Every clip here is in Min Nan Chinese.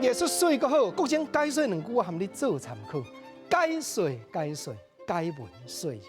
藝術媠閣好，國政解說兩句，我含你做參考。解說解說解文說字。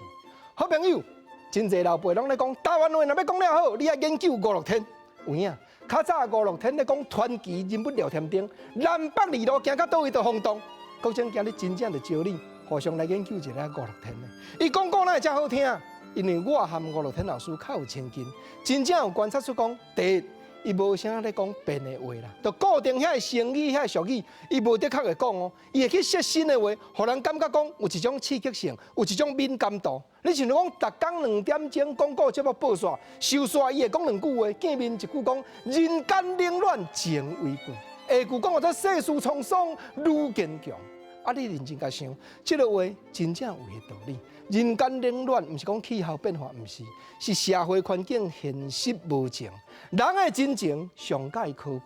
好朋友，真濟老輩攏咧講台灣話，若欲講了好，你愛研究吳樂天。有影？較早吳樂天咧講傳奇人物廖添丁，南北二路行到佗位都轟動。國政今日真正就招你互相來研究一下吳樂天的。伊講故哪會遮好聽？因為我和吳樂天老師較有親近，真正有觀察出講，第一，伊無啥咧講變的話啦，就固定遐个成語、遐个俗語，伊無的確會講哦，伊會去設新的話，予人感覺講有一種刺激性，有一種敏感度。你像講，逐工2點鐘廣告節目播煞，收煞伊會講兩句話，見面一句講人間冷暖情為貴，下句講做世事滄桑愈堅強。啊！你認真共想，這个話真正有彼道理。人間冷暖，毋是講氣候變化，毋是，是社會環境現實無情。人的真情上蓋可貴。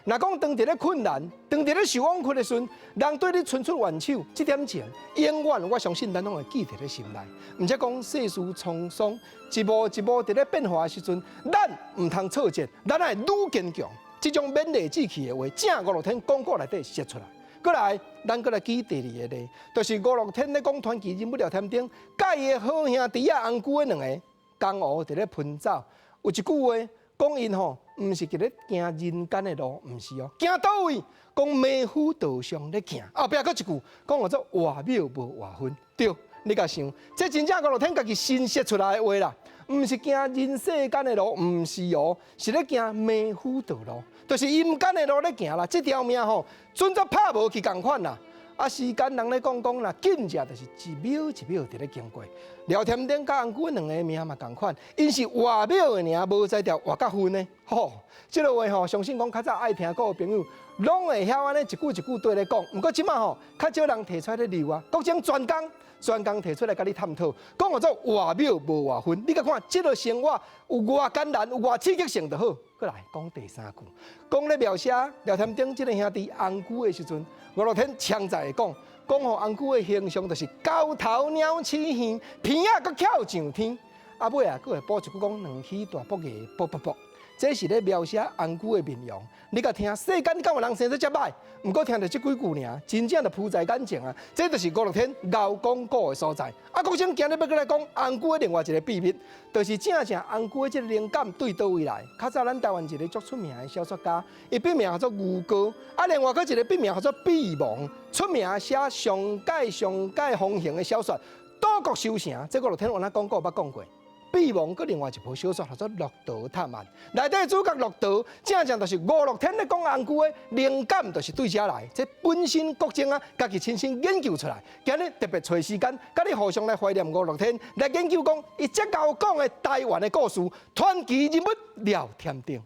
若講當佇咧困難，當佇咧受冤屈的時陣，人對你伸出援手，這點情永遠我相信咱攏會記佇咧心內。毋才講世事滄桑，一步一步佇咧變化的時陣，咱毋通挫折，咱愛愈堅強。這種勉勵志氣的話，正吳樂天廣告內底說出來。過來，咱閣來舉第二個例，就是吳樂天咧講傳奇人物廖添丁，佮伊的好兄弟仔紅龜的兩个江湖佇咧奔走，有一句話講𪜶吼，毋是佇咧行人間的路，毋是哦，行佗位？講冥府道上咧行。後壁閣一句講號做活廟無活分，對，你共想，這真正吳樂天家己新說出來的話啦，毋是行人世間的路，毋是哦，是咧行冥府道路，就是陰間的路咧行啦。這條命吼，準則拍無去仝款啦。啊，時間人咧講講啦，緊接就是一秒一秒佇咧經過。廖添丁佮紅龜兩个命嘛仝款，𪜶是活廟的爾，無才調活甲昏的。吼，這个話吼，相信講較早愛聽古的朋友，攏會曉按呢一句一句對咧講。毋過這馬吼，較少人提出來咧溜啊。國政專工專工提出來共你探討，講號做活廟無活分。你共看，這个生活有偌艱難，有偌刺激性就好。閣來講第三句，講咧描寫廖添丁這个兄弟紅龜的時陣，吳樂天強在講，講予紅龜的形象就是高頭鳥鼠耳，鼻仔閣翹上天。啊尾啊，閣會補一句講兩起大卜牙，卜卜卜。這是咧描寫紅龜的面容。你共聽，世間敢有人生得遮䆀？毋過聽著這幾句爾，真正就浮在眼前啊！這就是吳樂天𠢕講古的所在。啊，國生今日欲閣來講紅龜的另外一个秘密，就是正正紅龜的這个靈感對佗位來？較早咱台灣一个足出名的小說家，伊筆名叫做牛哥。啊，另外閣一个筆名叫做畢蒙，出名寫上蓋上蓋風行的小說《賭國修成》。這吳樂天有哪講過，捌講過。畢蒙閣另外一部小說叫做《駱駝探案》，內底主角駱駝，正正就是吳樂天咧講紅龜的靈感，就是對遮來。這本身國政啊，家己親身研究出來。今日特別揣時間，佮你互相來懷念吳樂天，來研究講伊遮𠢕講的台灣的故事，傳奇人物廖添丁。